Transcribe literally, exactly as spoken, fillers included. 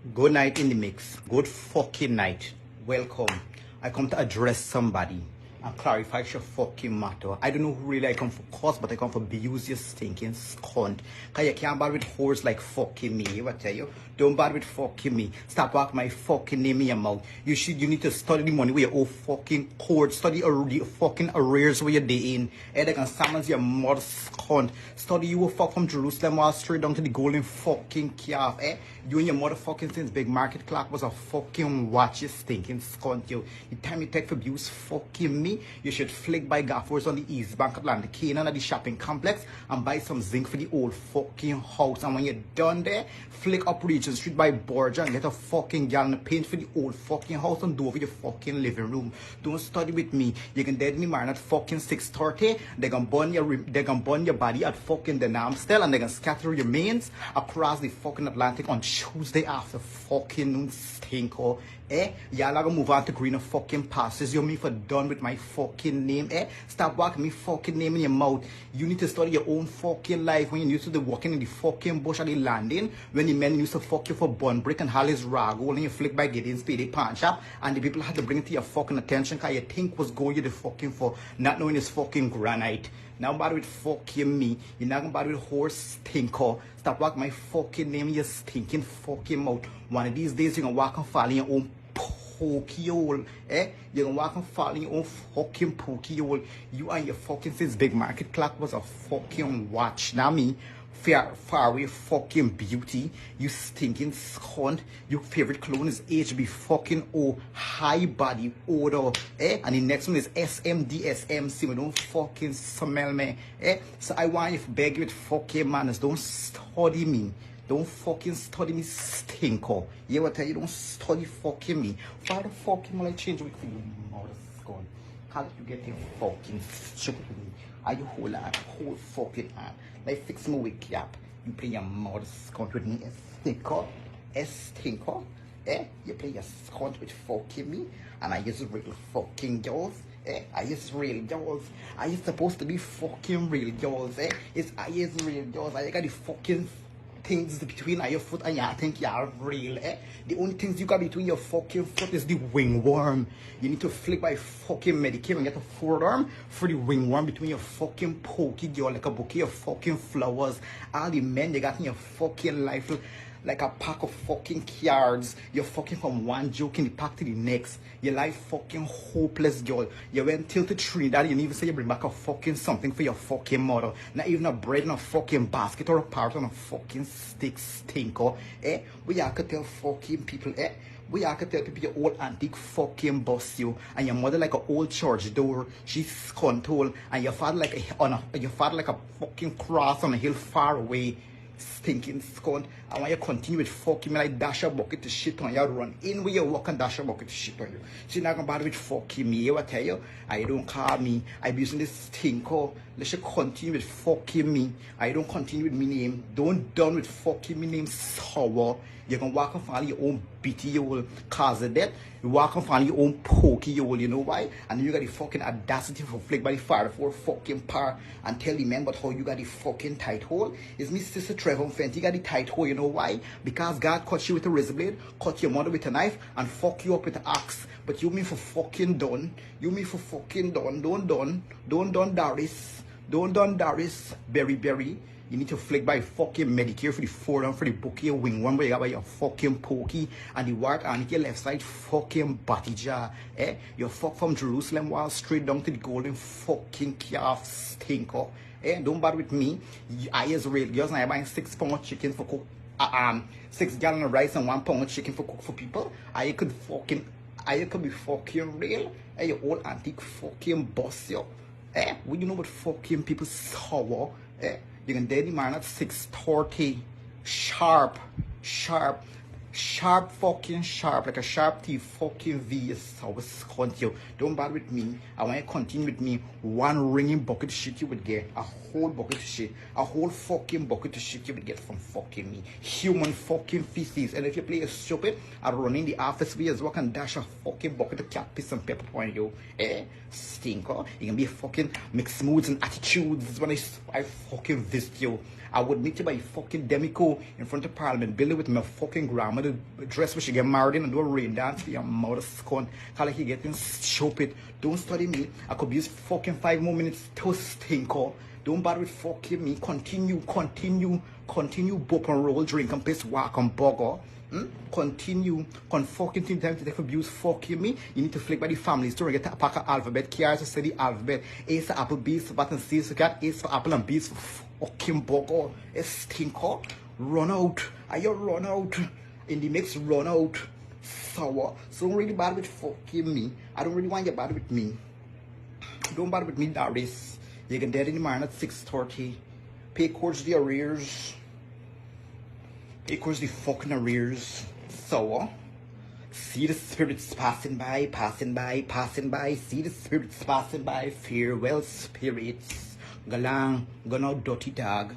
Good night in the mix. Good fucking night. Welcome. I come to address somebody and clarify your fucking matter. I don't know who really I come for cause, but I come for abuse your stinking scunt. Cause you can't bad with whores like fucking me. What I tell you? Don't bad with fucking me. Stop walk my fucking name in your mouth. You should, you need to study the money with your own fucking court. Study ar- the fucking arrears where you're in. Eh, they can summons your mother scunt. Study you will fuck from Jerusalem while straight down to the golden fucking calf. Eh, you and your motherfucking sins big market clock was a fucking watch, you stinking scunt, you. The time you take for abuse fucking me, you should flick by Gaffors on the East Bank Atlantic Canaan at the shopping complex and buy some zinc for the old fucking house. And when you're done there, flick up Regent Street by Borgia and get a fucking gallon of paint for the old fucking house and do over your fucking living room. Don't study with me. You can dead me, man, at fucking six thirty. They gonna burn your re- they gonna burn your body at fucking the Namstel, and they gonna scatter your remains across the fucking Atlantic on Tuesday after fucking noon, stinko. Eh? Y'all gonna move on to greener fucking pastures. You mean for done with my fucking name, eh? Stop walking me fucking name in your mouth. You need to study your own fucking life when you used to be walking in the fucking bush at the landing, when the men used to fuck you for bun brick and haul his rago, and you flick by Gideon's P D pawn shop, and the people had to bring it to your fucking attention cause you think was going you the fucking for, not knowing it's fucking granite. Now bad with fucking me. You're not gonna bad with horse stinker. Stop walk my fucking name in your stinking fucking mouth. One of these days you're gonna walk and fall in your own pokey hole. Eh? You're gonna walk and fall in your own fucking pokey hole. You and your fucking since big market clock was a fucking watch. Not me. Far, far away fucking beauty. You stinking scunt. Your favorite cologne is H B fucking O. High body odor. Eh? And the next one is S M D S M C. Don't fucking smell me. Eh? So I want you to beg you with fucking manners. Don't study me. Don't fucking study me, stinker. Yeah, what I tell you, don't study fucking me. Why the fucking will I change wig for you, mother scunt? How did you get your fucking stupid me? Are you whole on, whole fucking on? Like fix my wig cap. You play your mother scunt with me, a stinker, a stinker. Eh? You play your scunt with fucking me, and I use real fucking girls. Eh? I use real girls. I is supposed to be fucking real girls. Eh? It's I is real girls. I got the fucking things between your foot and you think you're real, eh? The only things you got between your fucking foot is the wingworm. You need to flick by fucking Medicare and get a forearm for the wingworm between your fucking pokey girl like a bouquet of fucking flowers. All the men you got in your fucking life like a pack of fucking cards. You're fucking from one joke in the park to the next. Your life fucking hopeless, girl. You went till to Trinidad, you didn't even say you bring back a fucking something for your fucking mother. Not even a bread in a fucking basket or a parrot on a fucking stick, stinker. Eh? We have to tell fucking people, eh? We have to tell people your old antique fucking boss you. And your mother like a old church door. She's control. And your father like a, on a, your father like a fucking cross on a hill far away. Stinking scunt. I want you to continue with fucking me like dash a bucket of shit on you. Run in with your work and dash a bucket of shit on you. So you're not gonna bother with fucking me. You what tell you? I don't call me. I be using this stinker. Let's just continue with fucking me. I don't continue with me name. Don't done with fucking me name sour. You can walk and find your own bitty, you will cause of death. You walk and find your own pokey, you will, you know why? And you got the fucking audacity for flick by the fire for fucking par and tell the man about how you got the fucking tight hole. It's me, sister Trevor Fenty, got the tight hole, you know why? Because God cut you with a razor blade, cut your mother with a knife, and fuck you up with an axe. But you mean for fucking done. You mean for fucking done. Don't done. Don't done Doris. Don't done Doris. Berry berry. You need to flick by fucking Medicare for the forearm for the bouquet of wingworm where you got by your fucking pokey and the wart on your left side fucking body jaw. Eh? You fuck from Jerusalem while straight down to the golden fucking calf stinker. Eh? Don't bother with me. You, I is real. Girls, now you're buying six pound of chicken for cook. Uh, um, six gallon of rice and one pound of chicken for cook for people. I could fucking, I could be fucking real. Eh, you old antique fucking boss, yo. Eh, what you know about fucking people sour? Eh, you can date the man at six thirty. Sharp, sharp, sharp fucking sharp, like a sharp teeth fucking V. Sour scunt you. Don't bother with me. I want you to continue with me. One ringing bucket of shit you would get. A whole bucket of shit. A whole fucking bucket of shit you would get from fucking me. Human fucking feces. And if you play stupid, I run in the office, we as well can dash a fucking bucket of cat piss and pepper on you. Eh? Stinker. You can be a fucking mixed moods and attitudes when I, s- I fucking visit you. I would meet you by fucking Demico in front of Parliament Building with my fucking grandma. the dress we should get married in and do a rain dance for your mother's con. Kala he getting stupid. Don't study me. I could be used fucking five more minutes to stinko. Don't bother with fucking me. Continue, continue, continue. Bop and roll, drink and piss, walk and boggle. Hmm? Continue. Con fucking thing time to take abuse fucking me. You need to flick by the family store and get a pack of alphabet. K is the alphabet. A is for apple, B is for bat and C is for cat. A is for apple and B is for fucking boggle. It's stinko. Run out. Are you run out? In the mix, run out. Sour. So don't really bother with fucking me. I don't really want you bother with me. Don't bother with me, Darius. You can dead in the morning at six thirty. Pay courts the arrears. Pay courts the fucking arrears. Sour. See the spirits passing by, passing by, passing by. See the spirits passing by. Farewell, spirits. Galang, gone out, dirty dog.